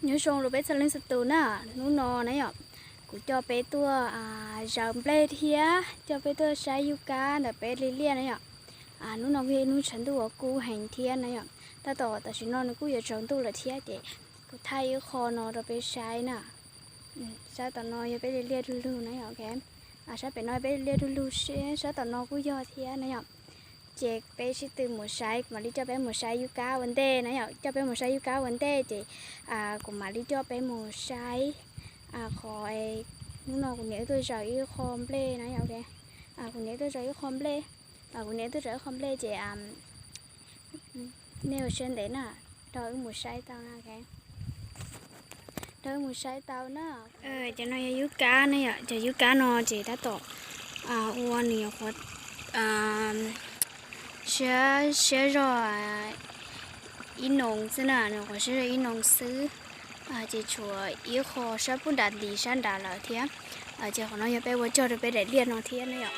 Nyob zoo rau peb txhua leej txhua tus na, hnub no na yom, kuv coj peb tuaj zaws nplej thiab coj peb tuaj saib yub kab ntawm peb li liaj na yom. Hnub no kuj yog ib hnub tshav ntuj uas kub heev thiab na yom. Tab tom tam sim no nws kuj yuav tsaus ntuj lawm thiab ces kuv thaij ib qho no rau peb saib na. Sab tom no yog peb li liaj du lug na yom. Sab pem no peb li liaj du lug, sab tom no kuj yog thiab na yom. Ces peb sib tw mus saib, kuv mam li coj peb mus saib yub kab ua ntej na yom, coj peb mus saib yub kab ua ntej ces kuv mam li coj peb mus saib qhov hnub no kuv niam wb tuaj zaws ib qho nplej na yom. Kuv niam wb tuaj zaws ib qho nplej, kuv niam wb tuaj zaws ib qho nplej ces nej ua siab ntev na, nrog wb mus saib tau na. Nrog wb mus saib tau na. Cov no yog yub kab na yom, cov yub kab no ces tab tom ua nws nyuam qhuav siab, siab zog ib noo xwb na, nws nyuam qhuav siab zog ib noo xwb. Ces tshuav ib qho sab pub nram ntiv sab nrad lawm thiab. Ces qhov no yog peb ua cog rau peb daim liaj no thiab na yom.